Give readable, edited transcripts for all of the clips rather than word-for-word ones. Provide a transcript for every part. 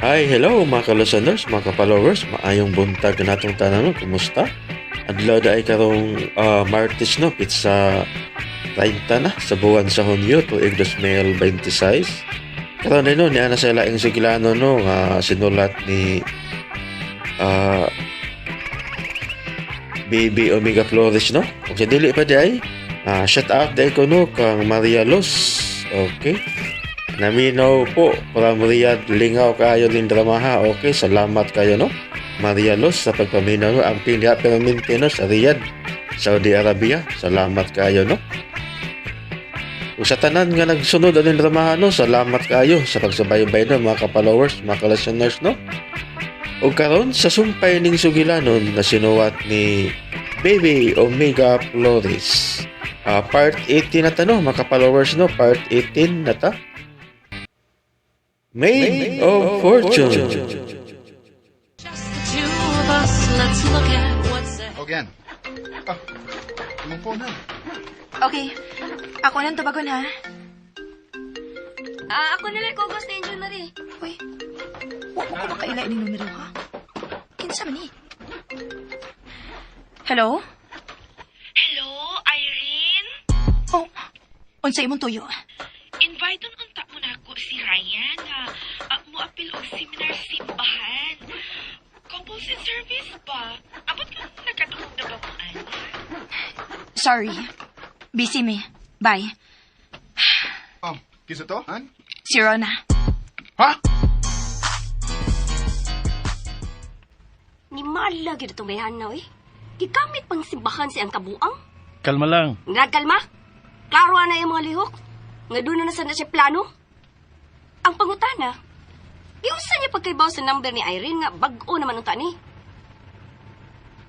Hi, hello mga ka-listeners, mga ka-followers, maayong buntag natong tanan, no? Kumusta? Adlaw da ay karong Martes, no, pitsa 30 na sa buwan sa Hunyo, tuig 2026. Karon no, niya na sa laing sigilano, no, nga sinulat ni Baby Omega Flores, no. Kung sa dili pa di ay, shout out di ko, no, kang Maria Luz. Okay. Naminaw po from Riyadh, lingaw kayo din dramaha. Okay, salamat kayo, no, Maria Luz, sa pagpaminaw, no. Ang pili perminti, no, sa Riyadh, Saudi Arabia. Salamat kayo, no. Ug sa tanan nga nagsunod aning dramaha, no, salamat kayo sa pagsubaybay, no, mga ka-followers, mga ka-listeners, no. Ug karon sa sumpay ning sugilanon na sinuwat ni Baby Omega Flores. Part 18 na ta, no, mga ka-followers, no, part 18 na ta. Made of Fortune. Just the two of us, let's look at what's ahead. Again. Ah, imong phone ha. Okay. Ako nang tubagon ha. Ah, ako na lang ko gusto Angel Marie. Uy, wa mo ko makaila ni numero ha. Kinsa man ni? Hello? Hello, Irene? Oh, unsa imong tuyo? Invite unta mo na ako si Ryan na moapil og seminar sa simbahan. Couples in service ba? Abot ka nakatulog na ba mo, ana? Sorry. Busy me. Bye. Oh, kinsa to, han? Si Rona. Ha? Ni mala gyud itong bayhan na, eh. Gigamit pang simbahan si ang kabuang. Kalma lang. Nagkalma. Klaro na yung mga lihok. Nga doon na nasa na siya plano. Ang pangutana, giunsa niya pagkaibaw sa number ni Irene nga bag-o naman ang tani.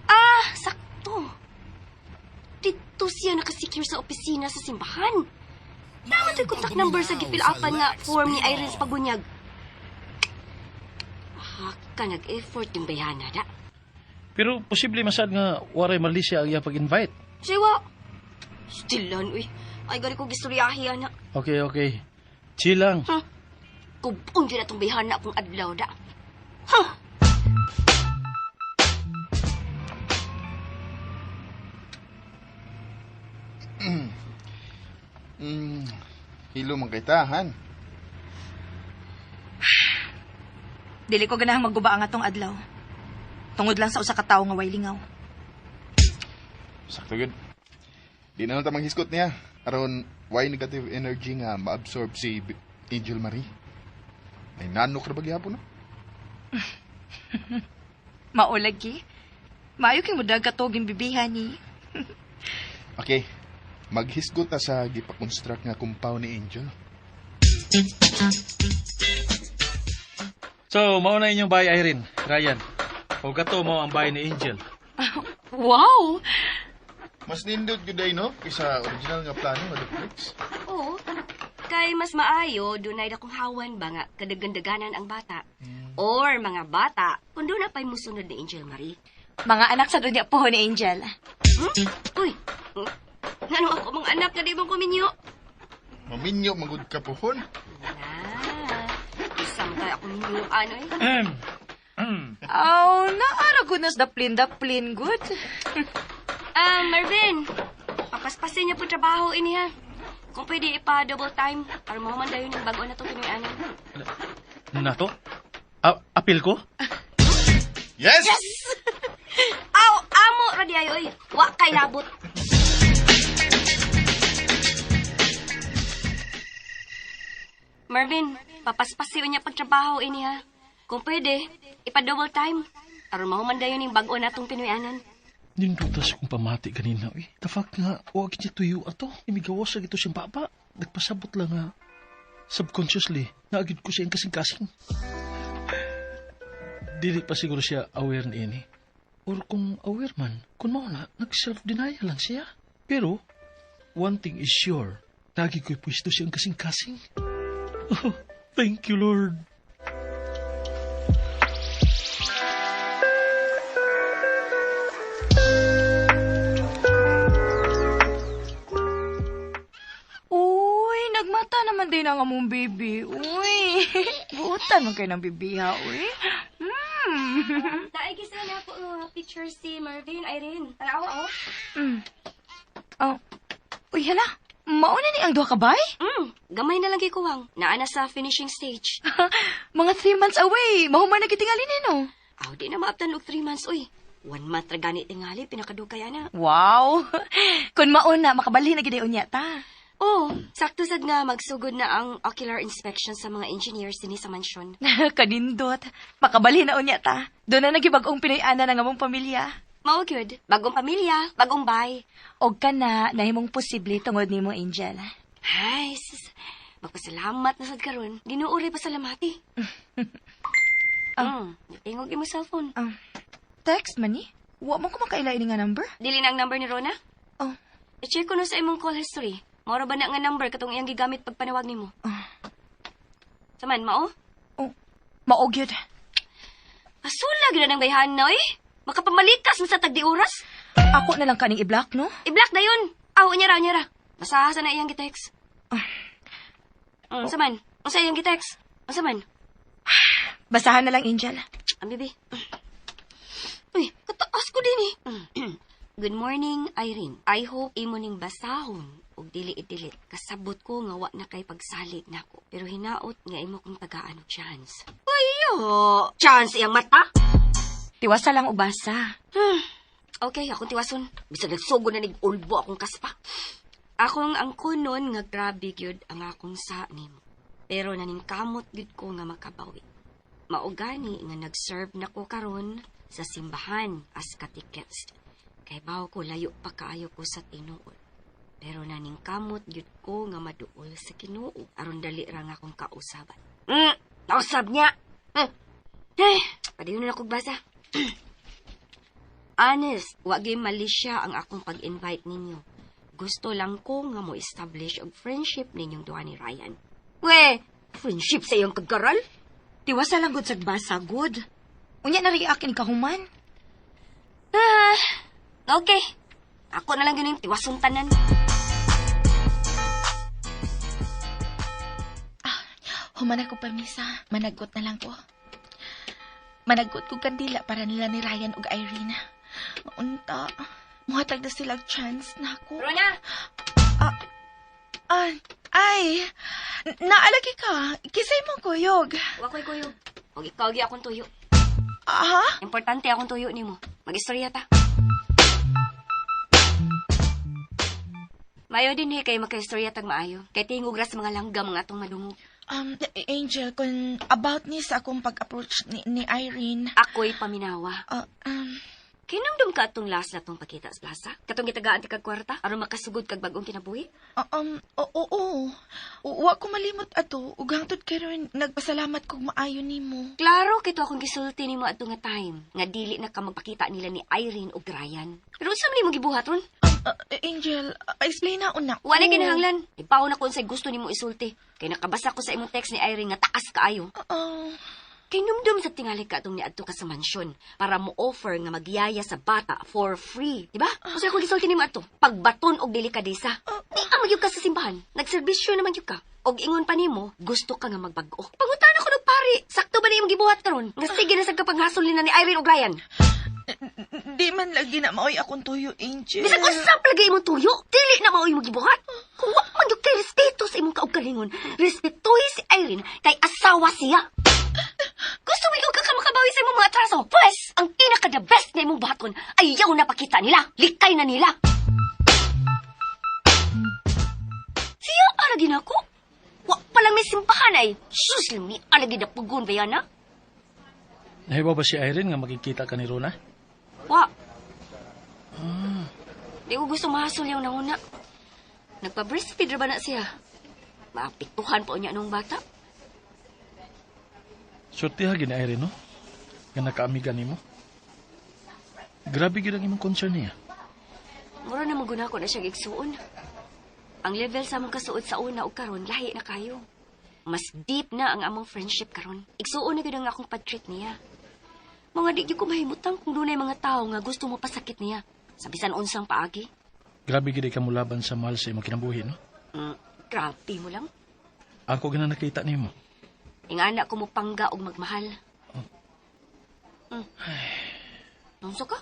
Ah, sakto. Dito siya nakasecure sa opisina sa simbahan. Tama to'y contact number sa gifill-upan nga form ni Irene sa pagunyag. Ah, ka nag-effort yung bayhana da. Pero posible masad nga waray mali siya ang iya pag-invite. Siwa. Stilan, uy. Ay, gani ko gistoryahi, ana. Okay, okay. Chill lang. Huh? Kubon yun atong bayhana kung adlaw da. Huh? Hilo man kay ta, han. Dili ko ganahang magguba ang atong adlaw. Tungod lang sa usa ka tawo nga way lingaw. Sakto gud. Di na lang ta manghisgot niya. Aron why negative energy nga maabsorb si Angel Marie. Ay nanok ra ba gihapon, no? Maulagi. Maayo kay mudag katoging bibihan ni. Okay. Maghisgot ta sa gipakonstruct nga compound ni Angel. So, mao na inyong bahay, Irene. Ryan. O gato mo ang bahay ni Angel. Wow! Mas nindot gyud ay, no, kaysa original nga plano nga duplex. Oo. Kay mas maayo, dunay dakong hawan ba nga kadagandaganan ang bata. Or mga bata, kung doon na pa'y musunod ni Angel Marie. Mga anak sa dunya po ni Angel. Uy, ngano ako mga anak na di mo kuminyo? Maminyo magud ka pohon. Na, isang tayo ako minyo, ano eh. Oh, naara goodness daplin daplin good. Ah, Marvin, papaspasin niya po trabaho ini ha. Kung pwede ipa-double time, para mahuman dayon yung bago na itong Pinoy-anan. Nato? Apil ko? Yes! Yes! Aw, amo, radi ay, oy. Wa kay labot. Marvin, papaspasiyo niya pagtrabaho ini ha. Kung pwede, ipa-double time. Aron mahuman dayon yung bago na itong Pinoy-anan. Nindutas kong pamati kanina, eh. The fact nga, wag niya tuyo ato. Imigawas sa gito siyang papa. Nagpasabot lang nga. Subconsciously, naagid ko siyang kasing-kasing. Dili pa siguro siya aware ni ini. Or kung aware man, kung mao na, nag-self-denial lang siya. Pero, one thing is sure, nagi ko'y pwesto siyang kasing-kasing. Oh, thank you, Lord. Uy, nagmata naman din ang among baby. Uy. Buutan man kayo ng bibiha, uy. Naigisa na ako nga picture si Marvin, Irene. Tanaw, oh. Oh. Uy, hala. Mauna ni ang duha ka bay? Gamay na lang kay kuwang. Naa na sa finishing stage. Mga 3 months away. Mahuman na kitingali no. Aw, di na maabtan og 3 months, uy. 1 month ra gani tingali, pinakadugay ana. Wow. Kung mauna, makabalhin na gid unya ta. Oh, sakto sad nga magsugod na ang ocular inspection sa mga engineers dinhi sa mansyon. Kanindot. Makabalhin na unya ta. Doon na nagibag-ong Pinoy-ana ng among pamilya. Mao gyud, bagong pamilya, bagong bay. Og kana nahimong posible tungod nimo, Angel. Ay, sus. Magpasalamat na sad karon. Ginoo ray pasalamati. Tingog imo cellphone. Text man ni? Wa man ko makaila ini nga number. Dili na ang number ni Rona? Oh. I-check ko no sa imong call history. Mao ra ba na nga number katong iyang gigamit pagpanawag nimo? Oh. Saman, mao? Oh, mao gyud. Asula gyud na ng bayhan na, eh. Makapamalikas man sa tagdi oras. Ako na lang kaning i-block, no? I-block na yun. Aw, unya ra, unya ra. Basaha sa na iyang gitext. Saman, unsa iyang gitext? Unsa man? Basahan na lang, Angel. Ang bibi. Uy, kataas ko din eh. Good morning, Irene. I hope imo ning basahon ug dili i-delete. Kasabot ko nga wa na kay pagsalig nako. Pero hinaot nga imo kong tagaan og chance. Ayo, chance iyang mata. Tiwasa lang og basa. Okay, akong tiwason. Bisag nagsugo na nig ulbo akong kaspa. Akong ang kunon nga grabe gyud ang akong sa nimo. Pero naningkamot gyud ko nga makabawi. Mao gani nga nag-serve na ko karon sa simbahan as catechist. Kay bawo ko layo pa kaayo ko sa tinuod. Pero naningkamot gyud ko nga maduol sa Ginoo aron dali ra nga akong kausaban. Nausab niya. Eh, padayon na kog basa. Honest, wa gyud mali siya ang akong pag-invite ninyo. Gusto lang ko nga mo establish og friendship ninyong duha ni Ryan. We, friendship sa iyong kagaral? Tiwasa lang gud sa basa, good. Unya na react ni kahuman. Ah, okay. Ako na lang ganing tiwason tanan. Human ako permisa. Managot na lang ko. Managot ko kandila para nila ni Ryan ug Irene. Maunta. Muhatag na sila og chance na ako. Rona! Ah, ay, naalagi ka. Kisay mo kuyog. Wa ko'y kuyog. Og ikaw gyud akong tuyo. Aha? Importante akong tuyo nimo. Mag-istorya ta. Mayo din eh kay makaistorya tag maayo. Kay tingog ra sa mga langgam ang atong madungog. Angel, kung about ni sa akong pag-approach ni Irene, Ako'y paminawa. Kinumdum ka atong last na tong pakita sa plaza? Katong gitagaan ti kag kwarta aron makasugod kag bag-ong kinabuhi? Oo, oo. Wa ko malimot ato. Ug hangtod karon nagpasalamat kog maayo nimo. Klaro kito akong gisulti nimo adto nga time nga dili na ka magpakita nila ni Irene ug Ryan. Pero unsa man nimo gibuhat ron? Angel, explain na una. Wa na kinahanglan. Ipaw na ko unsay gusto nimo isulti. Kay nakabasa ko sa imong text ni Irene nga taas kaayo. Kay numdum sa tingali ka atong niadto ka sa mansyon para mo offer nga magyaya sa bata for free, di ba? Unsa akong gisulti nimo ato? Pagbaton og delikadesa. Di ka magyud ka sa simbahan. Nagserbisyo naman gyud ka. Og ingon pa nimo, gusto ka nga magbag-o. Pangutana ko og pare, sakto ba ni imong gibuhat karon? Nga sige na sad ka panghasol nila ni Irene ug Ryan. Di man lagi na maoy akong tuyo, Angel. Bisag usap lagi imong tuyo, dili na maoy imong gibuhat. Kung wa man gyud kay respeto sa imong kaugalingon, respetuhi si Irene kay asawa siya. Gusto mo ka makabawi sa imong mga atraso? Pwes, ang pinaka the best na imong buhaton, ayaw na pakita nila. Likay na nila. Siya alagi na ako. Wa pa lang may simbahan ay. Sus, lami alagi na pugon ba yan, ha? Nahibaw ba si Irene nga makikita ka ni Rona? Wa. Di ko gusto mahasol yung nanguna. Nagpa-breastfeed ra ba na siya? Maapektuhan pa niya nung bata. Swerte ha gina Irene, no? Nga nakaamiga nimo. Grabe gyud ang imong concern niya. Mura na maguna ko na siya igsuon. Ang level sa among kasuod sa una ug karon lahi na kayo. Mas deep na ang among friendship karon. Igsuon na gyud ang akong pag-treat niya. Mga di gyud ko mahimutang kung dunay mga tawo nga gusto mo pasakit niya. Sa bisan unsang paagi. Grabe gyud ka mulaban sa mahal sa imong kinabuhi, no? Grabe mo lang. Ako gina nakita nimo. Ingana ko mo pangga og magmahal. Unsa ka?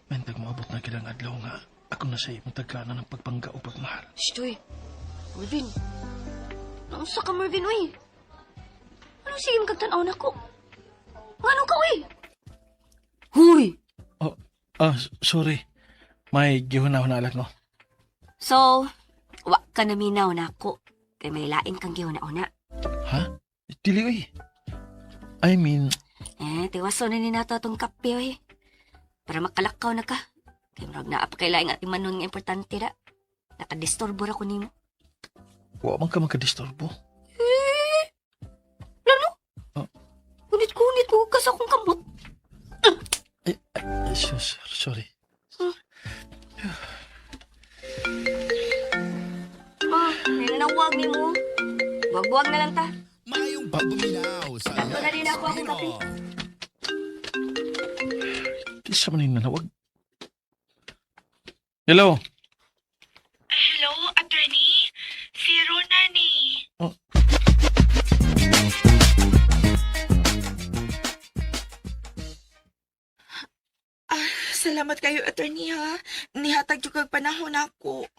Mentag moabot na kilang adlaw nga ako na sa imong tagana ng pagpangga o pagmahal. Shh, uy. Mervin. Naunsa ka, Mervin, uy? Ano sige magkagtanaw na ko? Ngano ka, uy? Huy! Oh, sorry. May gihuna-huna lang no. So, wa ka na minaw na ako. Kay may lain kang gihuna-una. Ha? Dili oy. I mean, Eh, tiwaso na ni nato atong kape, uy. Para makalakaw na ka. Kay murag naa pa kay laing ating manon nga importante ra. Nakadisturbo ra ko nimo. wa man ka magkadisturbo. Lalo? Oh. Kunit-kunit ko ka sa akong kamot. Ay, ay, sorry. Ah, may nanawag ni mo. Buwag-buwag na lang ta. Mayong pagbuminaw sa Ato na din ako akong kape. Di sa man yung nanawag. Hello? Hello, attorney. Si Rona ni. Oh. Ah, salamat kayo, attorney, ha. Nihatag jud kag panahon ako.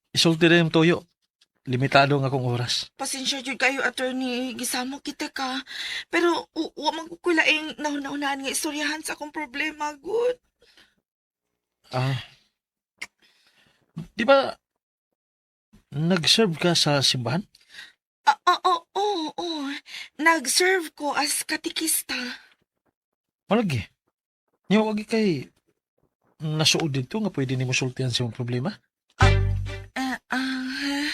Isulti rin yung tuyo. Limitado ang akong oras. Pasensya jud kayo, attorney. Gisamo kita ka. Pero wa man ko kulaing nahuna-hunaan nga istoryahan sa akong problema, good. Ah. Di ba nag-serve ka sa simbahan? Ah, oo, oo, oo. Nag-serve ko as katikista. Malagi. Niyo wag kay nasuod dito nga pwede nimo sultihan sa imong problema. Ah, ah,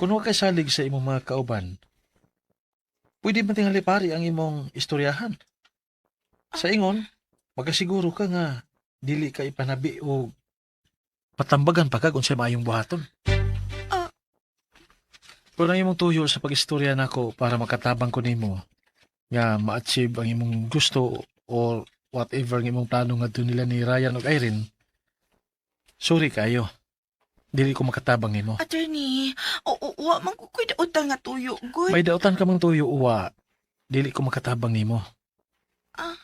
Kung wa kay salig sa imong mga kauban, pwede man tingali pari ang imong istoryahan. Sa ingon, magasiguro ka nga dili ka ipanabi o patambagan pa ka kung sa maayong buhaton. Ah. Pero ang imong tuyo sa pag-istorya nako para makatabang ko nimo nga ma-achieve ang imong gusto or whatever ang imong plano nga nila ni Ryan ug Irene. Sorry kayo. Dili ko makatabang nimo. Attorney, oo, wa man ko kuy utang nga tuyo, good. May dautan ka mang tuyo uwa, dili ko makatabang nimo. Ah.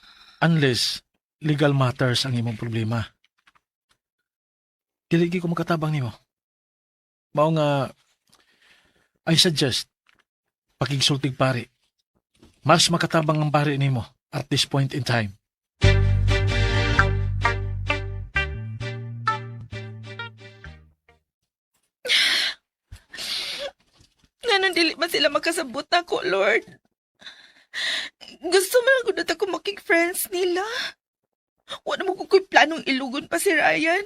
Unless legal matters ang imong problema. Dili gyud ko makatabang nimo. Mao nga I suggest pakigsultig pari. Mas makatabang ang pari nimo at this point in time. Nganong dili man sila makasabot nako, Lord. Gusto man ako na ako makig-friends nila. Wala mo ko ko'y planong ilugon pa si Ryan.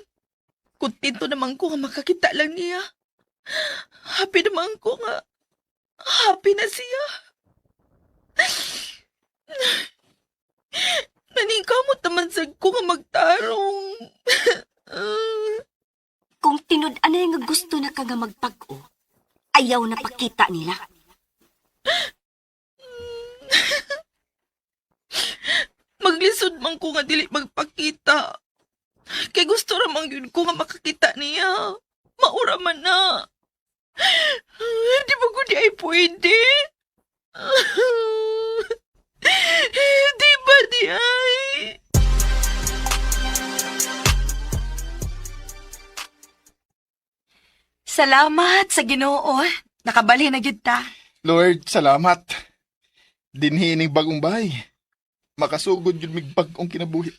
Kontento naman ko nga makakita lang niya. Happy naman ko nga. Happy na siya. Naningkamot naman sad ko nga magtarong. Kung tinud-anay nga gusto na ka nga magpag-o, ayaw na pakita nila. Maglisod man ko nga dili magpakita. Kay gusto ra man gyud ko nga makakita niya. Maura man na. Di ba ko di ay pwede? Di ba di ay? Salamat sa Ginoo. Nakabali na gyud ta. Lord, salamat. Dinhi ning bagong bahay. Makasugod yun mig bagong kinabuhi.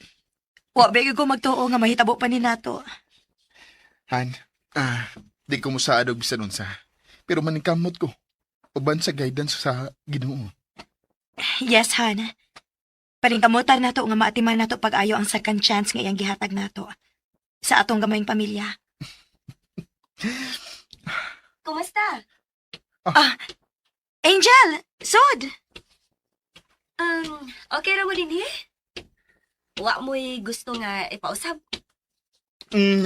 Wa ba gyud ko magtuo nga mahitabo pa ni nato. Han, di ko musaad og bisan unsa. Pero maningkamot ko. Uban sa guidance sa Ginoo. Yes, Han. Paningkamutan nato nga maatiman nato pag-ayo ang second chance nga iyang gihatag nato sa atong gamayng pamilya. Kumusta? Angel! Sod! Okay ra mo din eh? Wa mo'y gusto nga ipausab.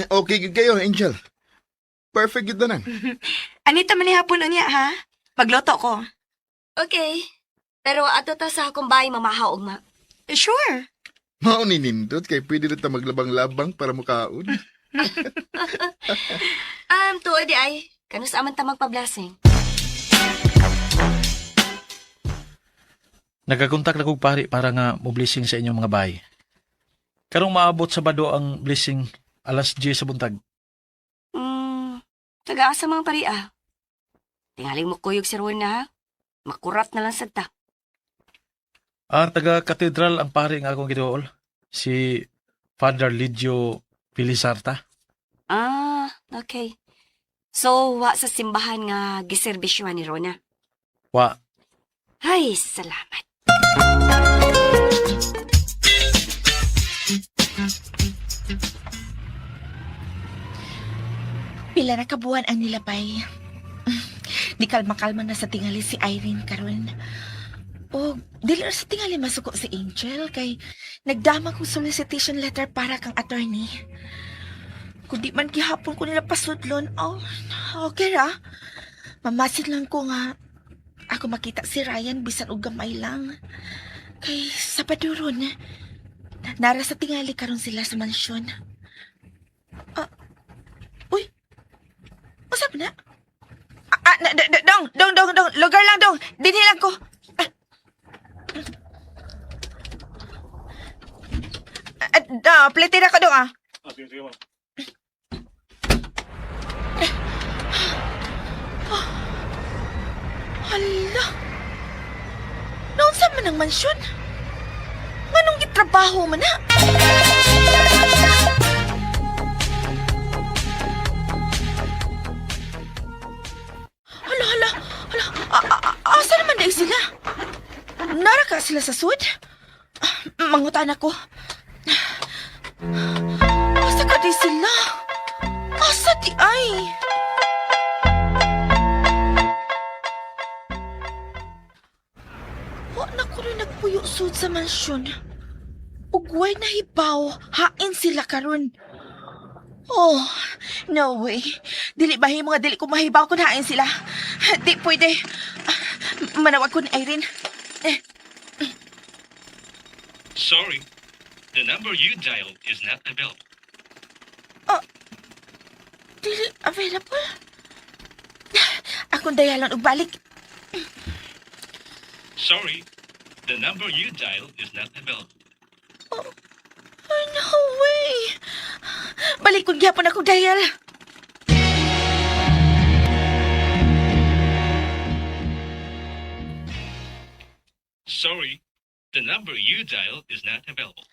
Okay gyud kayo, Angel. Perfect gyud tanan. Anita man ni hapon unya, ha? Magluto ko. Okay. Pero ato ta sa akong bahay mamahaw ugma. Sure. Mao ni nindot kay pwede na ta maglabang-labang para mukaon. Tuod di ay. Kanus aman ta magpa-blessing. Nagakontak na kog pari para nga mo blessing sa inyong mga bahay. Karong maabot sa bado ang blessing alas 10 sa buntag. Taga-asa mga pari ah. Tingaling mo kuyog si Rowena ha. Makurat na lang sad ta. Ah, taga katedral ang pari nga akong giduol. Si Father Lidio Pilisarta. Ah, okay. So, wa sa simbahan nga giserbisyuhan ni Rona. Wa, Ay, salamat. Pila na kabuan ang nilabay. Di kalma-kalma na sa tingali si Irene karon. O dili na sa tingali masuko si Angel kay nagdama kong solicitation letter para kang attorney. Kung di man gihapon ko nila pasudlon, oh, okay ra. Mamasid lang ko nga ako makita si Ryan bisan og gamay lang. Kay sa paduron, nara sa tingali karon sila sa mansyon. Ah, uy, Usap na? Ah, na, dong, dong, dong, dong, lugar lang, dong. Dinhi lang ko. Ah. Ah, ah, plete na ko, dong, ah. Hala. Naunsa man ang mansyon? Nganong gitrabaho man na? Hala, hala, hala. Asa naman dahil sila? Nara ka sila sa sud? Ah, mangutan ako. Asa ka di sila? Asa di ay? Wa na ko rin nagpuyo sud sa mansyon. Ugway na hibaw, hain sila karon. Oh, no way. Dili ba mga dili ko mahibaw kung hain sila. Di pwede. Ah, manawag ko ni Irene. Eh, Sorry, the number you dialed is not available. Dili available. Akong dayalan og balik. Sorry, the number you dialed is not available. Oh, no way. Balik kong gyapon akong dayal. Sorry, the number you dialed is not available.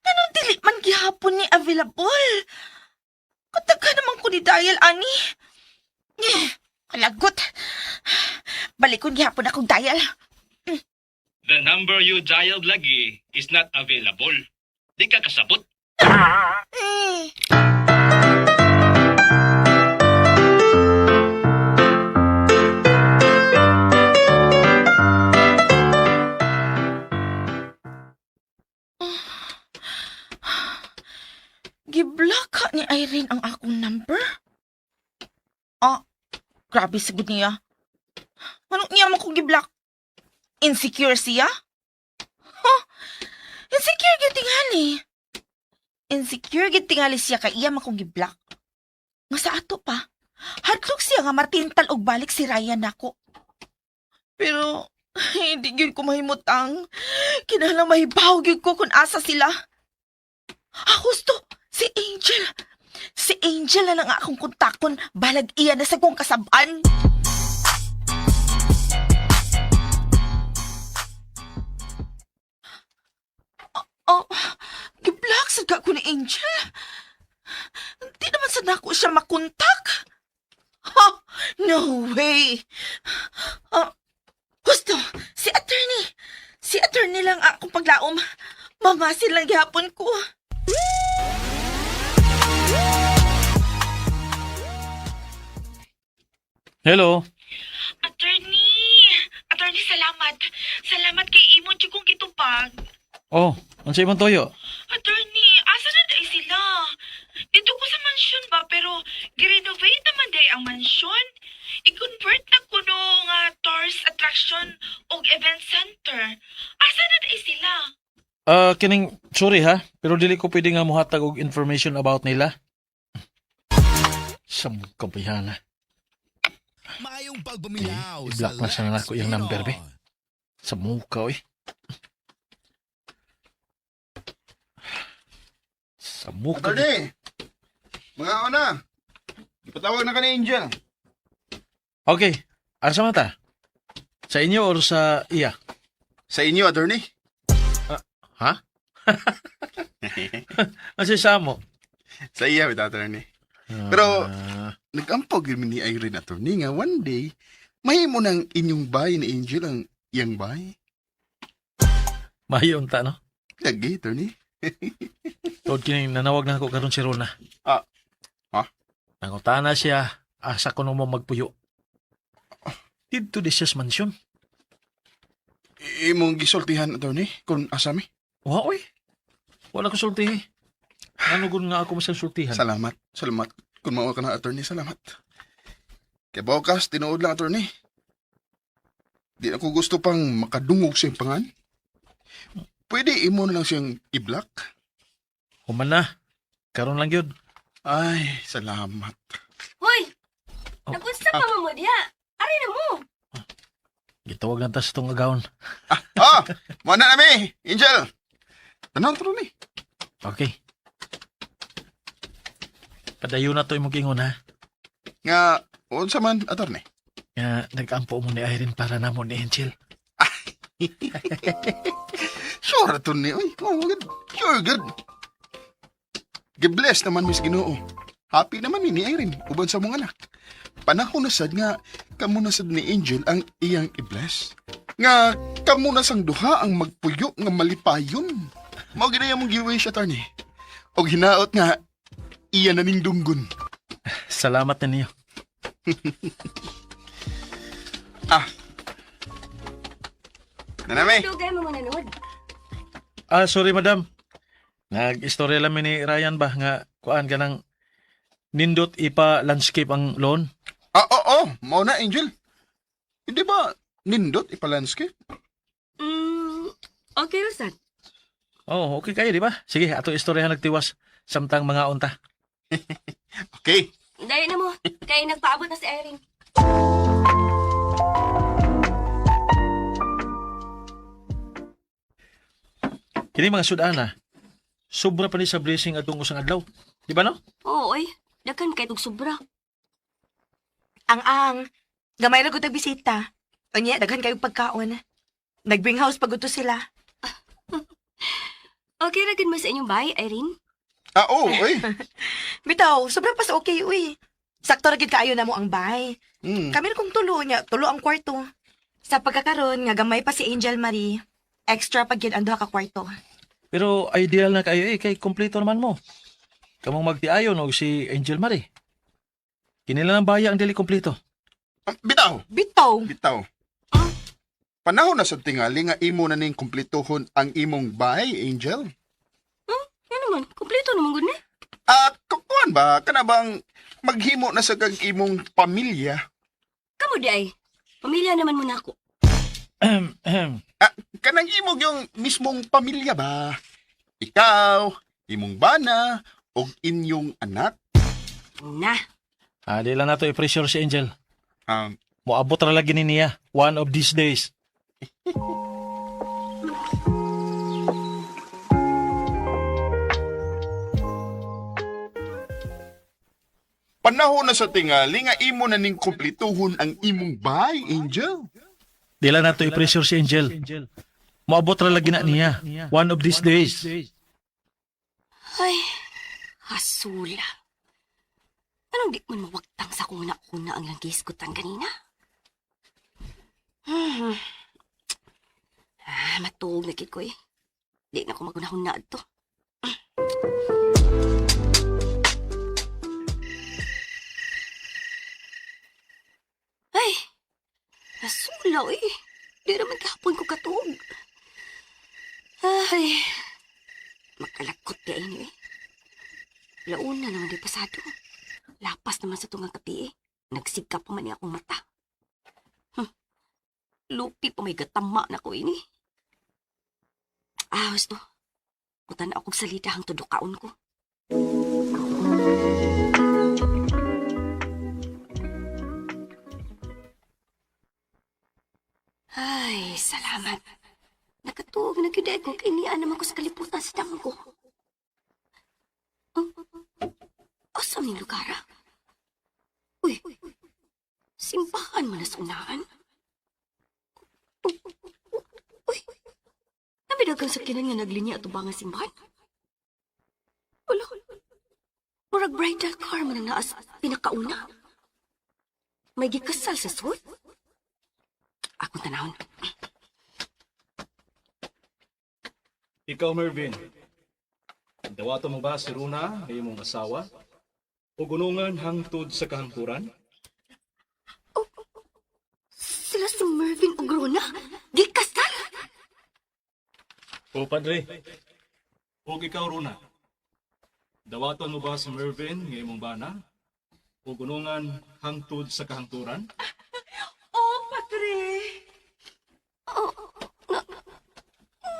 Anong dili man gihapon ni available? Kataga naman ko ni dial, ani. Eh, kalagot. Balik kong gihapon akong dial. The number you dialed lagi is not available. Di ka kasabot. Eh. Giblock ka ni Irene ang akong number? Ah, grabe sigud niya. Ano niya mo kong giblock? Insecure siya? Huh? Insecure gyud tingali. Insecure gyud tingali siya kay iya man kong giblock. Nga sa ato pa, hadlok siya nga matintal og balik si Ryan nako. Pero hindi gyud ko mahimutang. Kinahanglan mahibaw gyud ko kung asa sila. Ah, husto! Si Angel! Si Angel na lang akong kontakon. Balag iya na sa kong kasabaan. Oh, giblock sa ka ko ni Angel. Hindi naman sa nako siya makontak. Ha? No way. Ah, gusto, si attorney. Si attorney lang akong paglaom. Mamasin lang gihapon ko. Hello. Attorney! Attorney, salamat. Salamat kay imon kong kitupag. Oh, unsa imong toyo? Attorney, asa na day sila? Dito ko sa mansyon ba, pero girenovate naman day ang mansyon. I-convert na kuno nga tourist attraction og event center. Asa na day sila? Ah, kining sorry ha, pero dili ko pwede nga mohatag og information about nila. Sa kabayana. Maayong pagpaminaw Eh, i-block na sa sana nako Lex iyang number, be. Pino. Sa muka, oy. Sa muka. Attorney! Mga una! Ipatawag na ka ni Angel. Okay. Asa man ta? Sa inyo or sa iya? Sa inyo, attorney. Ha? Asa sa mo? Sa iya, bitaw, attorney. Pero- Ah, Nag-ampog yun ni Irene, attorney, nga one day, mahimo ng inyong bahay ni Angel ang iyang bahay. mayon ta, no? Lagi, attorney. Tuod kining nanawag na ako karon si Rona. Ah. Ha? Nangutana siya, asa ko mo magpuyo. Didto di siya sa mansyon. Imong gisultihan, attorney, kung asa mi. Wa oy. Wala ko sultihi. Ano gun nga ako masang sultihan? Salamat, salamat. Kung mao ka na, attorney, salamat. Kaya bukas, tinuod lang, attorney. Di na ko gusto pang makadungog siyang pangan. Pwede imo na lang siyang i-block. Human na. Karon lang yun. Ay, salamat. Hoy! Oh. Nagunsa pa mo diha? Ari na mo. Gitawag lang ta sa itong agawon. Ah, mao na nami, Angel. Tanaw, attorney. Okay. Padayon na to imong ingon ha. Nga, unsa man, attorney. Nga nag-ampo mo ni Irene para namo ni Angel. Sure, attorney. Uy, oh, good. Sure, good. Gibless naman, Miss Ginoo. Happy naman ni Irene, uban sa mong anak. Panahon na sad nga, kamo na sad ni Angel ang iyang i-bless. Nga, kamo na sang duha ang magpuyo nga malipayon. Mao gid mong giwish, attorney. Og hinaot nga, iya na ning dunggon. Salamat na niyo. Ah. Nanami. Dugay mo nanood. Ah, sorry madam. Nag-istorya lang mi ni Ryan ba nga kuan ka ng nindot ipa landscape ang lawn. Ah, oo, oh, mao na, Angel. Hindi ba nindot ipa-landscape? Okay, Rosan. Oh, okay kayo, di ba? Sige, ato istoryahan nagtiwas samtang mga unta. Okay. Dahil na mo. Kay nagpaabot na si Irene. Kini mga sudana, sobra pa ni sa blessing atong usang adlaw. Di ba no? Oo, oy. Daghan kay tug sobra. Ang-ang, gamay ra gud tag bisita. Unya, daghan kayo pagkaon. Nag-bring house pag uto sila. Okay ra gud mo sa inyong bahay, Irene? Ah, oo, oy. Bitaw, sobra pa sa okay, uy. Sakto ra gid kaayo na mo ang bahay. Kami ra kong tulo niya, tulo ang kwarto. Sa pagkakaron nga gamay pa si Angel Marie, extra pag gid ang duha ka kwarto. Pero ideal na kayo eh, kay kompleto naman mo. Kamong magtiayon og si Angel Marie. Kinila ng baya ang dili kompleto. Ah, bitaw. Bitaw. Bitaw. Panahon na sa tingali nga imo na ning kumplituhon ang imong bahay, Angel. Yan naman, kompleto naman gud ni. Ah, kukuan ba? Kana bang maghimo na sa kag imong pamilya? Kamo di ay. Pamilya naman mo nako. Ahem, ahem. Ah, kanang imong yung mismong pamilya ba? Ikaw, imong bana, og inyong anak. Na. Ah, di lang nato i-pressure si Angel. Um, Moabot ra lagi ni niya one of these days. Panahon na sa tingali nga imo na ning kumplituhon ang imong bahay, Angel. Di lang nato i-pressure si Angel. Moabot ra lagi na niya one of these days. Ay, hasula. Anong di man mawagtang sa kuna-kuna ang langgiskutan kanina? Ah, matuog na gid ko eh. Di na ko magunahon na to. Ay, nasula eh. Di naman kahapon ko katuog. Ay, makalakot di ay ni eh. Launa naman di pasado. Lapas naman sa tungang kapi eh. Nagsigka pa man niya akong mata. Lupi pa may gatama na ko ini. Ah, gusto. Kutan akong salita ang tudukaon ko. Ay, salamat. Nakatuog na gyud ko kay niya naman ko sa kalibutan sa damgo. Oh, asa ning lugar, ah? Uy, simbahan mo na sa unahan. Uy, namidagang sakyanan nga naglinya ato ba nga simbahan? Wala. Murag bridal car man ang naas pinakauna. May gikasal sa sud? Akong tanahon. Ikaw, Mervin. Dawato mo ba si Runa na imong asawa? O gunungan hangtod sa kahangturan? Sila si Mervin ug Rona. Gikasal? O, padre. O ikaw, Runa. Dawaton mo ba si Mervin nga imong bana? O gunungan hangtod sa kahangturan? Oh, Padre. Oh,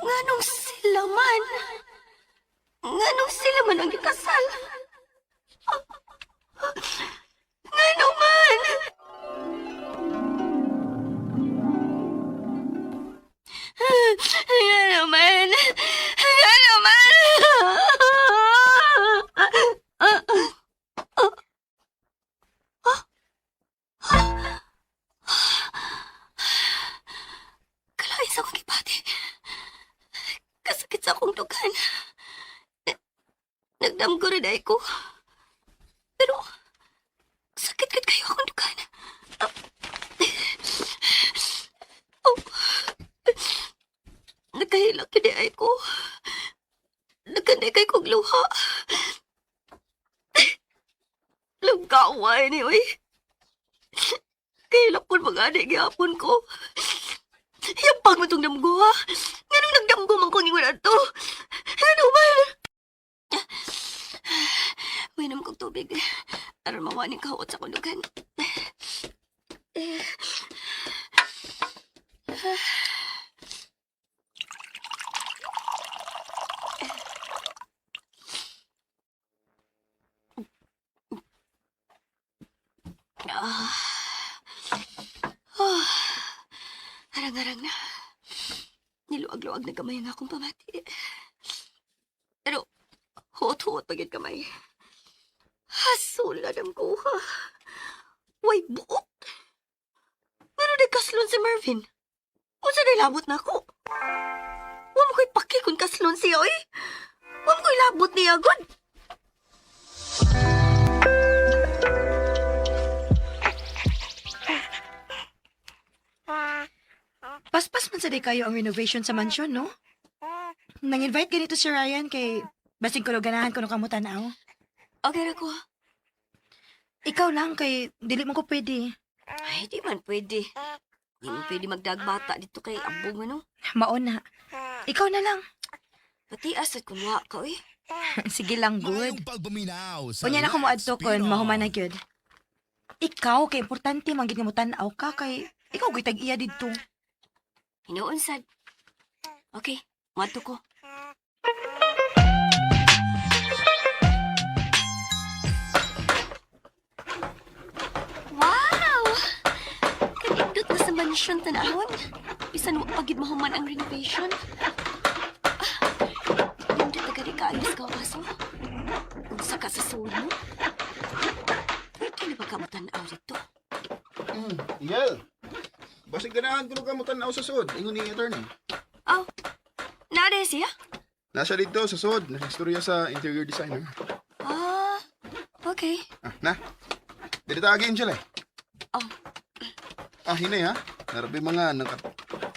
Nganong sila man? Nganong sila man ang gikasal? Nganong man? Nganong man? Nganong man? Kalain sa akong gibati. Kasakit sa akong dugan. Nagdamgo rin ay ko. Pero, sakit gid kayo akong dugan. Ah. Oh. Nagkahilak yun ay ko. Nagkanday kay kong luha. Lugaway ni, uy. Kahilak po mga anig gihapon ko. Yampag mo itong damgo, ha? Nganong nagdamgo man kong ingon ato? Ano man? Uminom kong tubig. Aron mawaning kahuot sa kulugan. Ah. Ah. Arang-arang na. Niluag-luag na gamay ang akong pamati. Pero, huot-huot pa gyud kamay. Hasula ng kuha. Way buot. Pero nagkaslon si Mervin. Unsa na labot na ako? Wa mo ko'y paki kung kaslon siya, oy. Wa mo ko'y labot niya, god. Paspas man sa di kayo ang renovation sa mansyon, no? Nang-invite ganito si Ryan kay basig ko ganahan ko no kamo tanaw. Okay ra ko. Ikaw lang kay dili mo ko pwede. Ay, di man pwede. Di man pwede magdagbata dito kay abong ano. Maon na. Ikaw na lang. Pati asad kunwa ka, oy. Sige lang, good. Maayong pagpaminaw sa Unya na ko Lex moadto kon Pinoy. mahuman na gyud. Ikaw kay importante man gid nga mo-tan-aw ka kay ikaw gyud tag-iya didto. Hinuon sad. Okay, moadto ko. Wow! Kanindot na sa mansyon tanahon. Bisan wa pa gid mahuman ang renovation. Ah, nindot na gani kaayo sa kawaso. Unsa ka sa sulo? Pwede na ba ka mo-tan-aw dito? Miguel, basig ganahan kuno ka mo tan-aw sa sud. Ingon ni attorney. Oh, naa siya? Nasa dito sa sud, nakistorya sa interior designer. Ah, okay. Ah, na. Dili ta agi Angel eh. Oh. Ah, hinay ha. Narabi mga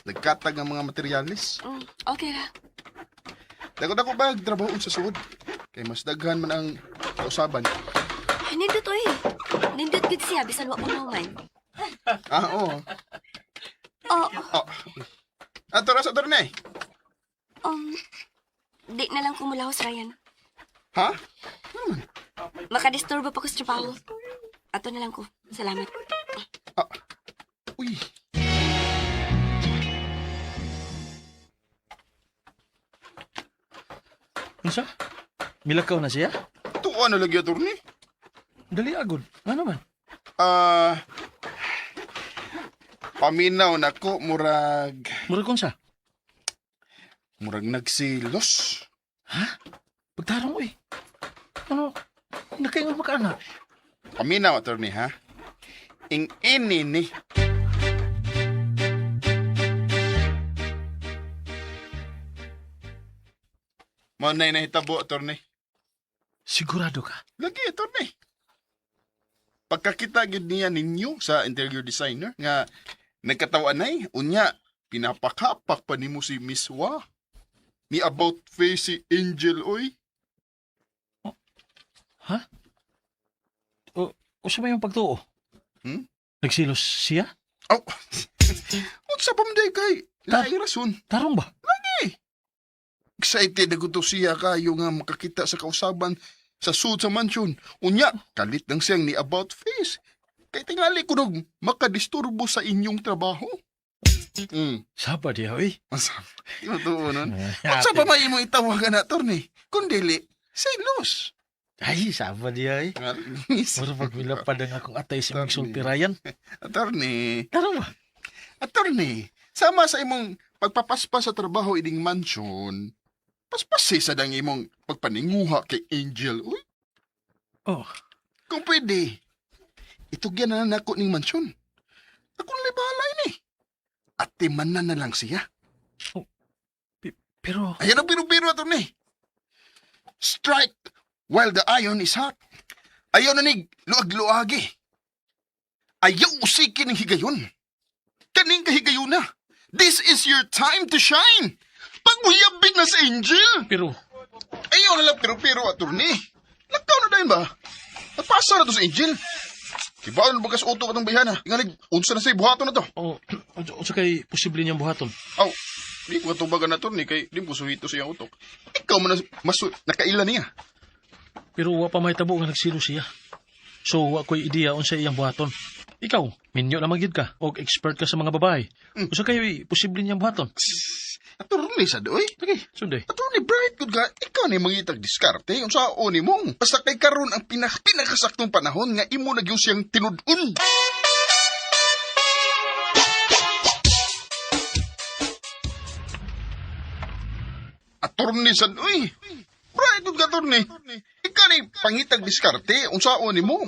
nagkatag ang mga materyales. Okay ra. Dako-dako ba trabaho sa sud? Kay mas daghan man ang kausaban. Nindot oy. Nindot gid siya bisan wa pa mahuman. Ah, oo. Oh, Oh. Ah, tora sa attorney. um di na lang kumulahos Ryan. Ha? Makadisturbo pa ko sa trabaho. Ato na lang ko. Salamat. Ah. Uy. Unsa? Milakaw na siya? Tuwa na lagi attorney. Dali agod. Ano man? Ah. Paminaw nako murag Murag unsa? murag nagsilos. Pagtarong oy. Ano? Nakaingon mo ka anak. Paminaw, attorney, ha? Ing ini ni. Mao na nahitabo, attorney. Sigurado ka? Lagi, attorney. Pagkakita gyud niya ninyo sa interior designer nga nagkatawa-anay, unya pinapakapak pa nimo si Miss Wa. Ni about face si Angel oy. Ha? O, usa ba yung pagtuo? Hmm? Nagsilos siya? Aw. Unsa pa man day kay laing rason. Tarong ba? Excited na to siya kayo nga makakita sa kausaban sa sud sa mansyon. Unya, kalit ng siyang ni about face. Kay tingali ko nog makadisturbo sa inyong trabaho. Saba diha, oy. Masama. Di mo tuo nun. Unsa pa may imong itawagan na, attorney? Kung dili, selos. Ay, saba diha, oy. Mura pag milapad ang akong atay sa imong sulti, Ryan. Attorney, Tarong ba? attorney, sama sa imong pagpapaspas sa trabaho ining mansyon, paspasi sa dang imong pagpaninguha kay Angel. Uy, Oh, kung pwede, itugyan na nako ning mansyon. Ako na bahala ini. Ate man na na lang siya. pero Ayan ang biro-biro, attorney. Strike while the iron is hot. Ayaw na ni luag-luagi. Ayaw usikin ng higayon. Kaning kahigayon na. This is your time to shine. Pagmuyabig na sa Angel. pero Ayaw na lang pero-pero, attorney. Lakaw na dahil ba? Nagpasa na to sa Angel. Kibaon na bagas utok atong bayhana. Ingalig, unsa na sa buhaton na to. oh, unsa kay posible niyang buhaton? Aw, di ko katubagan na attorney kay di mo suhito sa iyang utok. Ikaw man na masu nakaila niya. Pero wa pa mahitabo nga nagsilo siya. So wa ko'y ideya unsa iyang buhaton. Ikaw, minyo naman gyud ka og expert ka sa mga babae. Unsa kay posible niyang buhaton? Attorney sa doy. Sige, sunday. Attorney Bright, good ka. Ikaw ni mangitag diskarte. Unsa ni mo? Basta kay karon ang pinakasaktong panahon nga imo na gyud siyang tinud-on. Attorney sa doy. Bright, good ka, attorney. Ikaw ni pangitag diskarte. Unsa ni mo?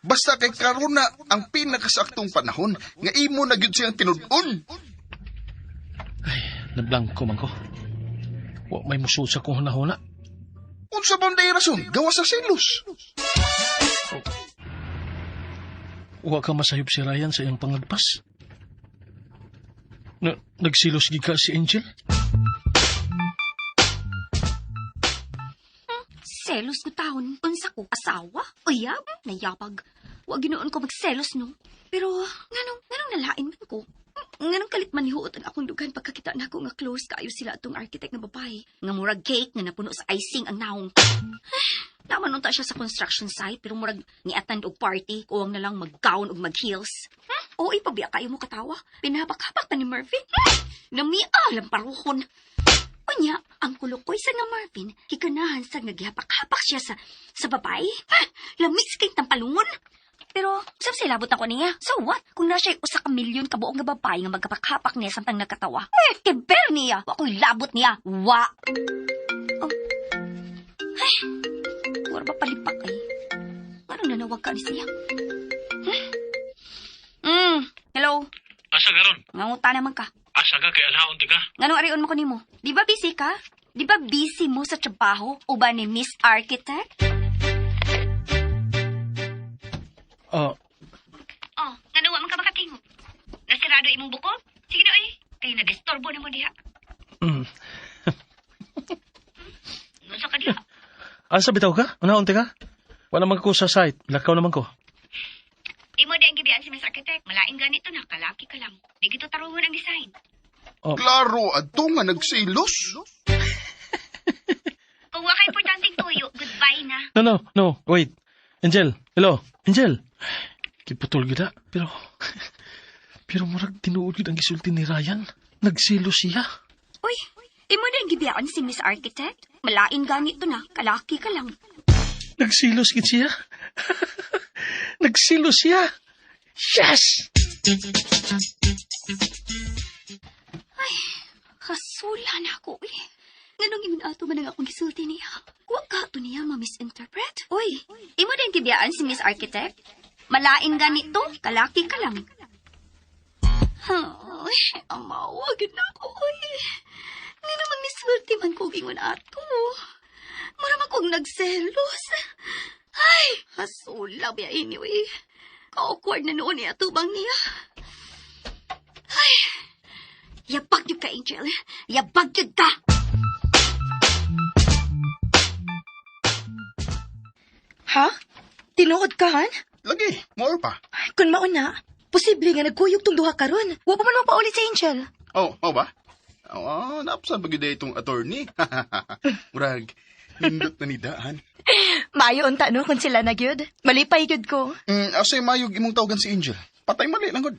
Basta kay karon na ang pinakasaktong panahon nga imo na gyud siyang tinud-on. Ay, nablangko man ko. Wa may musuot sa kong hunahuna. Unsa ba ang rason? Gawa sa selos. Wa ka masayop si Ryan sa iyang panglagpas. Na, nagsilos gid ka si Angel? Selos ko taon. Unsa ko asawa? Uyab, nayabag. Wa ginoon ko magselos no. Pero nganong nalain man ko? Nganong kalit man nihuot ang akong dugan pagkakita nako nga close kaayo sila atong architect nga babae. Nga murag cake nga napuno sa icing ang naong. Naman unta siya sa construction site pero murag ni-attend og party kuwang na lang mag-gown og mag-heels. Oo, ipabiya kayo mo katawa. Pinahapak-hapak pa ni Murphy. Namia lamparuhon. Unya, ang kulukoy sa nga Marvin, kikanahan sa nagihapak-hapak siya sa babae. Ha? Lamis kay tampalungon. Pero, sab sa labot ako niya. So what? Kung na siya'y usa ka milyon kabuong nga babae nga magkapak-hapak niya samtang nagkatawa. Eh, kiber niya! Wa ko'y labot niya. Wa! Oh. Ay, wala ba palipak ay? Anong nanawag ka ni siya? Hmm? Hello? Asa karon? Nganguta naman ka. Asa ka kay alhaon ka? Nganong arion mo ko nimo? Di ba busy ka? Di ba busy mo sa trabaho uban ni Miss Architect? Ah, Oh, ngano wa man ka makatingog? Nasirado imong buko? Sige na oy. Kay na-disturbo na mo diha. Unsa ka diha? Asa bitaw ka? Unahon ka? Wala man ko sa site. Lakaw naman ko. Imo di ang gibiyaan si Miss Architect. Malain ganito na, kalaki ka lang. Di gito tarungon ang design. Klaro adto nga nagselos. Kung wa ka importanteng tuyo, goodbye na. No, no, no. Wait. Angel. Hello. Angel. Kiputol gid ah. Pero, pero murag tinuod gid ang gisulti ni Ryan. Nagsilo siya. Uy, imo di ang gibiyaan si Miss Architect? Malain ganito na, kalaki ka lang. Nagsilos gid siya. Nagsilos siya. Yes! Hasula na ako eh. Nganong ingon ato man ang akong gisulti niya. Wa ka to niya ma-misinterpret. Uy, imo din gibiyaan si Miss Architect? Malain ganito, kalaki ka lang. Ay, amawa, gid na ako, uy. Nga naman misulti man ko ingon ato. Mura man kong nagselos. Ay, hasula ba anyway. Ka-awkward na noon niya tubang niya. Ay, yabag yun ka, Angel. Yabag yun ka! Ha? Tinuod ka, han? Lagi, more pa. Ay, kung mauna, posible nga nagkuyog tong duha karon. Wa pa man mapaulit si Angel. Oh, oh ba? Oh, naapsan ba gyud itong attorney? Murag, nindot na ni Daan. Maayo unta no kung sila na gyud. Malipay gyud ko. Asay mayog imong tawagan si Angel. Patay mali lang gud.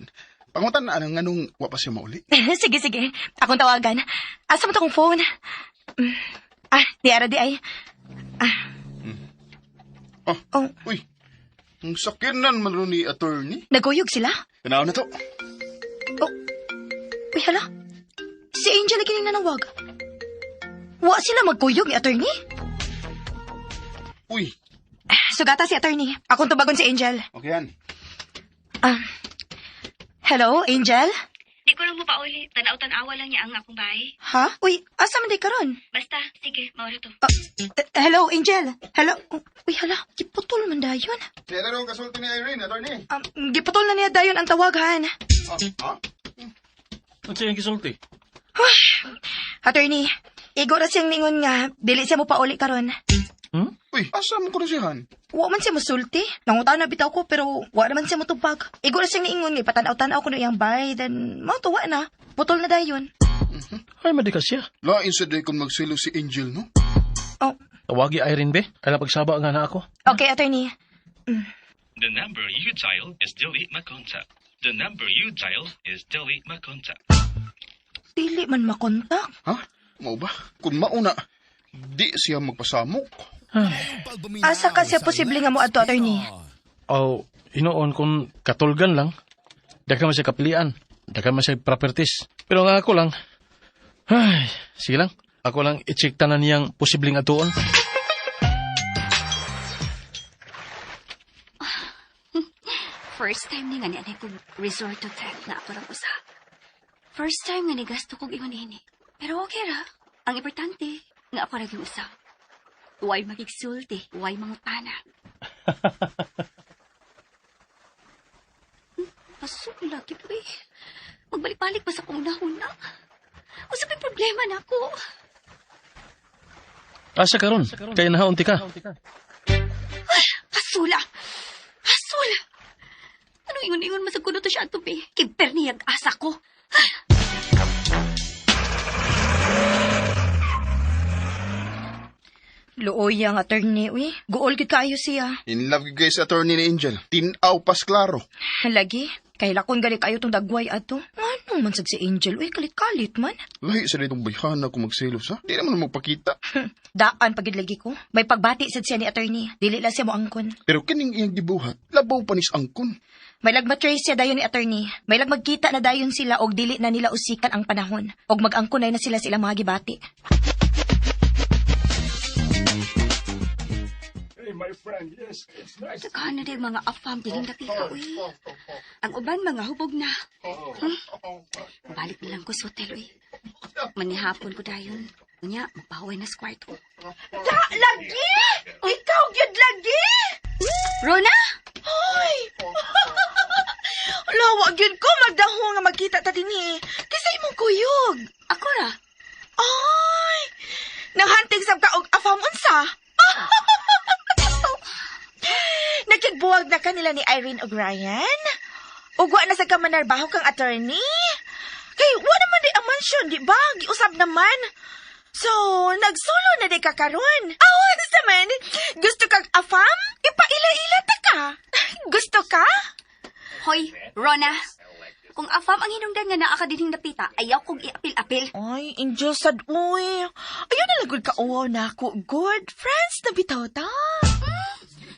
Pangutan na anong nganong wa pa siya mauli. Sige, sige. Akong tawagan. Asa mo to kong phone? Ah, di ara di ay. Oh, Oh. uy. Ang sakinan man ron ni attorney. Naguyog sila? Tanaw na to. Oh. Uy, hala. Si Angel lagi ning nanawag. Wa sila magkuyog ni attorney? Uy, Sugata si attorney. Akong tubagon si Angel. okay yan. Ah. Hello, Angel? Di ko lang mapauli. Tanaw-tanawa lang niya ang akong bahay. Ha? Uy, asa man di karon? Basta, sige, maura to. Ah, hello, Angel. Hello. Uy, hala. Giputol man dayon. Kaya na rin kasulti ni Irene, attorney. Giputol na niya dayon ang tawagan. Ah, ha? Unsa iyang gisulti? Attorney, igo ra siyang ningon nga dili siya mo pauli karon. Uy, asa mo ko na siya, han? Wa man siya musulti. Nangutana bitaw ko pero wa naman siya motubag. Igo ra siyang niingon nga ipatan-aw-tan-aw ko na iyang bay then mao wa na. Putol na dayon. Ay, madi ka siya. Lain sa day kung magsilo si Angel, no? Oh, Tawagi Irene be. Kailan pagsaba nga na ako. okay attorney. The number you dial is delete my contact. The number you dial is delete my contact. Dili man makontak. Ha? Mao ba? Kung mauna, di siya magpasamok. Asa ka siya posible nga mo adto attorney? Oh, hinoon kung katulgan lang. Daghan man siya kapilian. Daghan man siya properties. Pero nga ako lang, ay, sige lang. Ako lang i-check tanan niyang posibleng atuon. First time ni nga ni anay kong resort hotel na ako ra usa. First time nga ni gasto kog ingon ini. Pero okay ra. Ang importante nga ako ra gyud usa. Way magigsulti, way mangutana. Pasok lagi po eh. Magbalik-balik pa sa kong una-una. Usa pa'y problema na ako. Asa karon? Kaya nahaunti ka. Hasula! Hasula! Anong ingon-ingon man sa kuno to siya ato, be? Kiber niyag asa ko. Luoy ang attorney uy. Guol gid kaayo siya. In love gyud guys, attorney ni Angel. Tinaw pas klaro. Lagi, kay lakon gali kayo tong dagway ato. Anong man sad si Angel uy kalit-kalit man. Lahi sa ditong bayhana kung magselos, ha? Di naman magpakita. Daan pagid lagi ko. May pagbati sad siya ni attorney. Dili lang siya mo angkon. Pero kining iyang gibuhat, labaw pa nis angkon. May lagmatrace siya dayon ni attorney. May lagmagkita na dayon sila og dili na nila usikan ang panahon. Og mag-angkonay na sila sa ilang mga gibati. Daghan na din mga afam dining dapita, uy. Ang uban mga hubog na. Balik na lang ko sa hotel, uy. Manihapon ko dayon. Unya, mapahaway na sa kwarto. Da, lagi! Ikaw gyud lagi! Rona! Hoy! Lawa gyud ko magdaho nga magkita ta dinhi. Kaysa imong kuyog. Ako ra. Ay! Nanghanting sab ka og afam unsa? Nakigbuwag na kanila ni Irene og Ryan? Ug wa na sa ka manarbaho kang attorney? Kay wa naman di ang mansion, di ba? Giusab naman. So, nagsulo na di ka karon. Awan sa man, gusto kag afam? Ipaila-ila ta ka. Gusto ka? Hoy, Rona. Kung afam ang hinungdan nga naa ka dinhing dapita, ayaw kong iapil-apil. Ay, angel sad uy. Ayaw na lang gud ka uwaw na ako. Good friends na bitaw ta.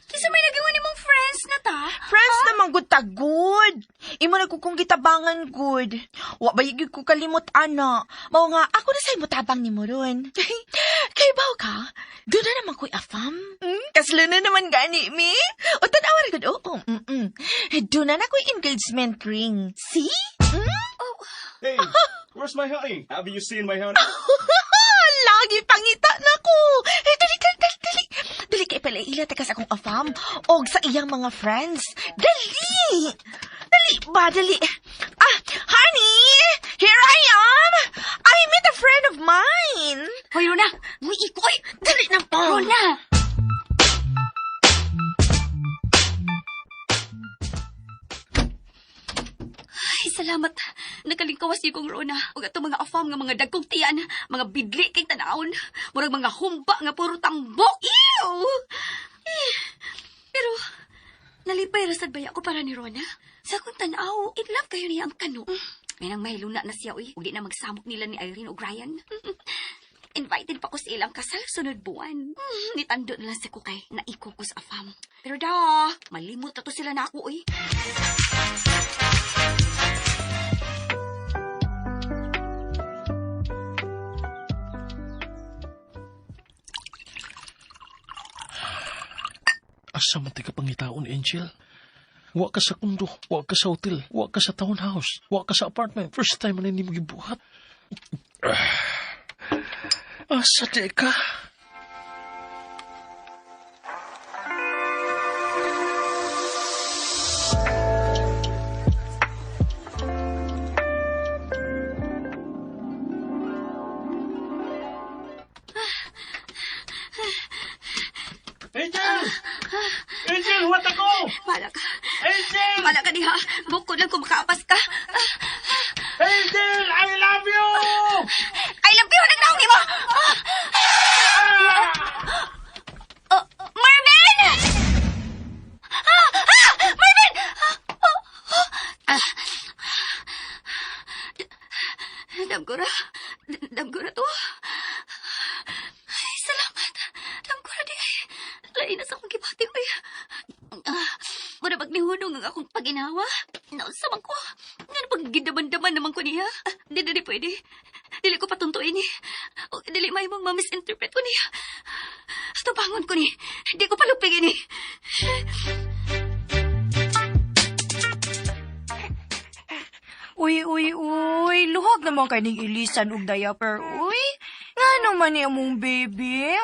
Kisa may nagawa ni mong friends. Friends na ta. Friends naman gud ta good. Imo na ko kung gitabangan good. Wa ba gyud ko kalimot ana. Mao nga ako na say motabang nimo ron. Kay baw ka? Doon na naman ko'y afam. Kaslo na naman gani mi. O tanawa ra gud oo. Doon na na ko'y engagement ring. See? Hey, where's my honey? Have you seen my honey? Lagi pangita na ko. Eh, dali, dali, dali, dali. Dali kay pala ila takas akong afam og sa iyang mga friends. Dali! Dali ba, dali. Ah, honey! Here I am! I met a friend of mine. Hoy, Rona. Muy ikoy. Dali na po. Rona. Ay, salamat. Nakalingkawas ni kong Rona. Ug ato mga afam nga mga dagkong tiyan, mga bidli kay tanawon, murag mga humba nga puro tambok. Ew! Eh, pero nalipay ra sad baya ko para ni Rona. Sa akong tan-aw, in love kayo niya ang kano. May nang mahiluna na siya, uy. Ug di na magsamok nila ni Irene ug Ryan. Invited pa ko sa ilang kasal sunod buwan. Nitando na lang sa ko kay naiko ko sa afam. Pero da, malimot na to sila na ako, uy. Asa man ti ka pangitaon, Angel? Wa ka sa kundo, wa ka sa hotel, wa ka sa townhouse, wa ka sa apartment. First time man hindi mo gibuhat. Asa di ka? Angel! Angel, what ako? Bala ka. Angel! Bala ka diha. Bukod lang kung makaapas ka. Angel, I love you! I love you! Nang naong nimo! Ah! Oh, Marvin! Ah! Ah! Marvin! Ah! Oh, oh. Ah. Damgura. Damgura to. Ay, salamat. Damgura di ay. Lain na sa akong gibati ko. Ah, mura pag nihunong ang akong paginawa. Nausa man ko. Nga na pag gidaman-daman naman ko niya. Ah, di, di, di pwede. Dili ko patuntuin ni. O, dili may mong ma-misinterpret ko niya. Tubangon ko ni. Di ko palupigin ni. Uy, uy, uy. Luhag naman kay ning ilisan og diaper, uy. Nga naman ni among baby,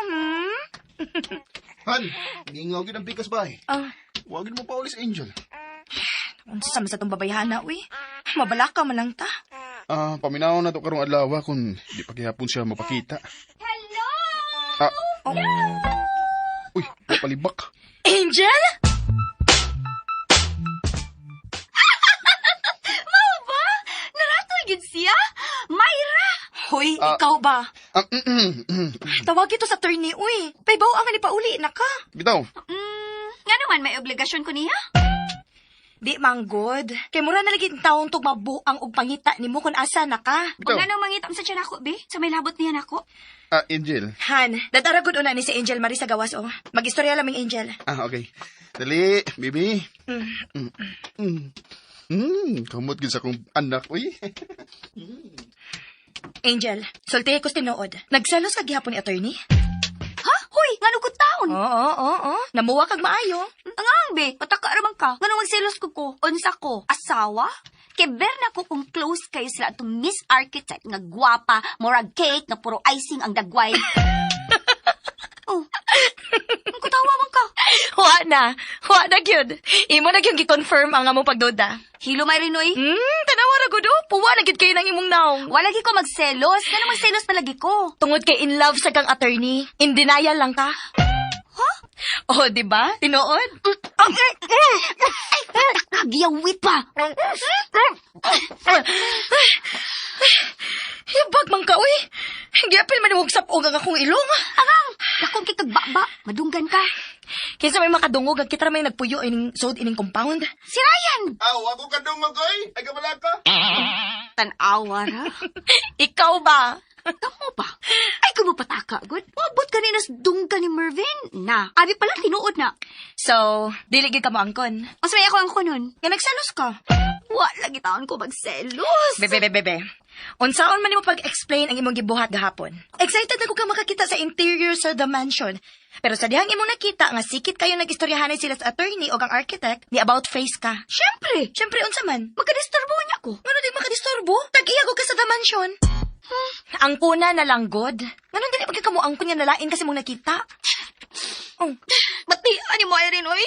Han, gingaw gid ang pikas bay. Ah. Wag mo pa ulis Angel. Unsa sa man sa tong babayhana, uy. Mabalaka man lang ta. Ah, paminaw na to karong adlaw kung di pa gihapon siya mapakita. Hello! Ah. Uy, palibak. Angel? Mao ba? Naratoy gid siya? Myra! Hoy, Ah. ikaw ba? Ah, Tawag ito sa attorney, uy. Paybaw ang pauli na ka. Bitaw. Nga naman may obligasyon ko niya. Di manggod. Kay mura na lagi taong tug mabuang og pangita nimo kung asa na ka. Kung Bitaw. ano mangitam sa tiyan ako, be? Sa may labot niya nako. Ah, Angel. Han, dadara gud una ni si Angel Marie sa gawas oh. Magistorya laming Angel. Ah, okay. Dali, baby. Mm. Mm. Kamot gid sa akong anak, uy. Angel, sultihi ko sa tinuod. Nagselos ka gihapon ni attorney? Ha? Hoy, ngano ko taon? Oo, oo, oo. Namuwa kag maayo. Ang ang, be, pataka raman ka. Ngano magselos ko ko? Unsa ko? Asawa? Keber na ko kung close kayo sila atong Miss Architect nga gwapa, murag cake nga puro icing ang dagway. Oh. Ang kutawa man ka. Wa na. Wa na gyud. Imo na gyud gi-confirm ang among pagduda. Hilo may rinoy. Tanawa ra gud oh. Puwa na gyud kayo ng imong naong. Wala lagi ko magselos. Ngano magselos palagi ko? Tungod kay in love sa kang attorney, in denial lang ka. Ha? Oh, di ba? Tinuod? Ay, kagiyawit pa. Hibag man ka, uy. Giapil man imong sap-og ang akong ilong. Angang, dakong kay kagbaba. Madunggan ka. Kinsa may makadungog ang kita ra may nagpuyo ining sod ining compound. Si Ryan. Aw, ako kadungog, oy. Ay, kabala ka. Tanawa ra. Ikaw ba? Kamo ba? Ay, kumupataka, good. Wabot ka ni nas dungka ni Mervin. Na, abi pala tinuod na. So, dili gyud ka mo angkon. Mas may ako ang kunon. Nga nagselos ka. Wa lagi taon ko magselos. Bebe, bebe, bebe. Unsaon man nimo pag-explain ang imong gibuhat gahapon? Excited na ko ka makakita sa interior sa the mansion. Pero sa dihang imong nakita nga sikit kayo nag-istoryahanay sila sa attorney o ang architect, ni about face ka. Siyempre, Siyempre, unsa man? makadisturbo niya ko. Ngano di makadisturbo? Tag-iya ko ka sa the mansion. Ang kuna na lang god. Ngano dili pagka mo angkon nga nalain kasi mong nakita? Oh, Ba't di, ani mo, Irene, oy?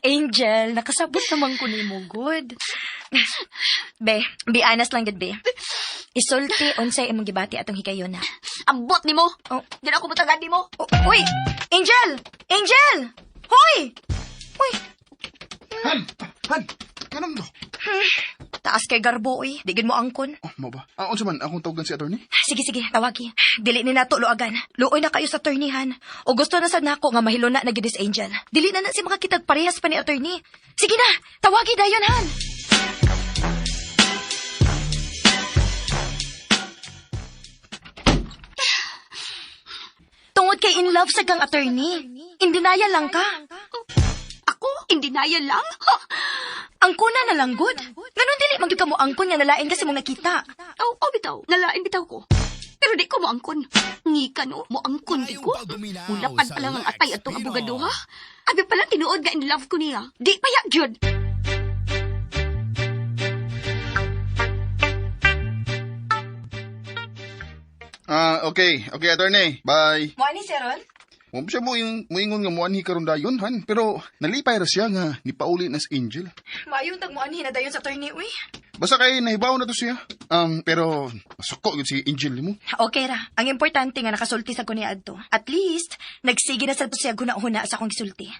Angel, nakasabot naman ko nimo good. Be, be honest lang gud be. Isulti unsay imong gibati atong higayuna. Ambot ni mo. Oh. Di na ako mutagan ni mo. Oh, uy! Angel! Angel! Hoy! Uy, Han! Han! Kanam do? Taas kay garbo uy. Di gid mo angkon. Oh, mo ba? Ah, unsa man akong tawagan si attorney? Sige, sige, tawagi. Dili ni nato luagan. Luoy na kayo sa attorneyhan. O gusto na sad nako nga mahiluna na gid si Angel. Dili na na si makakitag parehas pa ni attorney. Sige na, tawagi dayon han. Tungod kay in love sa kang attorney. In denial lang ka. Ako? In denial lang? Ha! Ang kuna na lang good. Ganun dili man gyud ka mo angkon nga nalain kasi mong nakita. Aw, aw bitaw. Nalain bitaw ko. Pero di ko moangkon. Ngika no, moangkon di ko. Mulapad pa lang ang atay atong abogado ha. Abi pala tinuod nga in love ko niya. Di pa ya gyud. Ah, okay. Okay, attorney. Bye. Mo ani Seron? Mo siya mo yung moingon nga muanhi karon dayon han, pero nalipay ra siya nga nipauli na si Angel. Maayo tag mo ani na dayon sa attorney uy. Basta kay nahibaw na to siya. Pero masuko gyud si Angel nimo. Okay ra. Ang importante nga nakasulti sa ko niya adto. At least nagsige na sad siya guna-huna sa akong gisulti.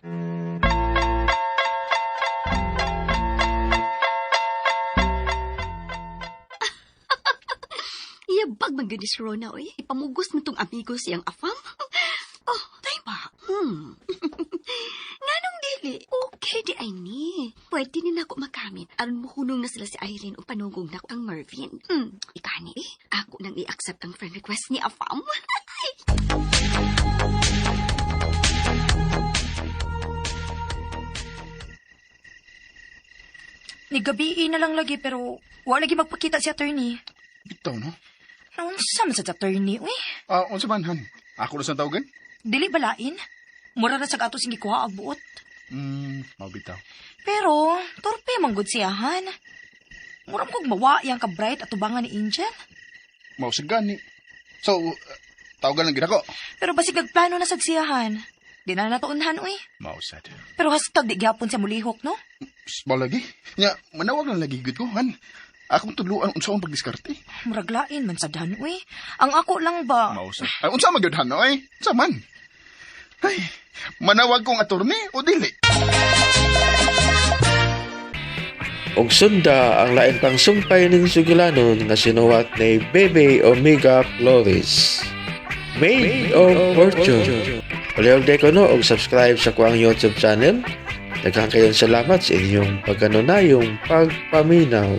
Iyabag man gyud ni si Rona oy. Ipamugos mo tong amigo siyang afam. Oh, tay ba? Nganong dili? Okay di ay ni. Pwede ni nako makamit aron mohunong na sila si Irene ug panugong nako ang Mervin. Ikani eh. Ako nang i-accept ang friend request ni afam. Ni gabi na lang lagi pero wa lagi magpakita si attorney. Bitaw no. Naunsa man sa attorney uy? Ah, unsa man han? Ako ra sa tawagan? Dili balain. Mura ra sa ato sing gikuha ang buot. Mao bitaw. Pero torpe man gud siya han. Mura man kog mawa yang ka bright at tubangan ni Angel. Mao sa gani. So, tawagan lang gid ako. Pero basig nagplano na sad siyahan. Di na natuunhan uy. Mao sad. Pero hastag di gyapon siya mulihok no. Mao lagi. Nya, manawag lang lagi gid ko han. Akong tudluan unsa akong pagdiskarte. Murag lain man sad han uy. Ang ako lang ba? Mao sad. Ay, unsa man gyud han oy? Unsa man? Ay, manawag kong attorney o dili? Og sunda ang lain pang sumpay ning sugilanon nga sinuwat ni Bebe Omega Flores. Made of Fortune. Palihog day ko no og subscribe sa kuang YouTube channel. Daghang kayong salamat sa inyong pagkanunayong pagpaminaw.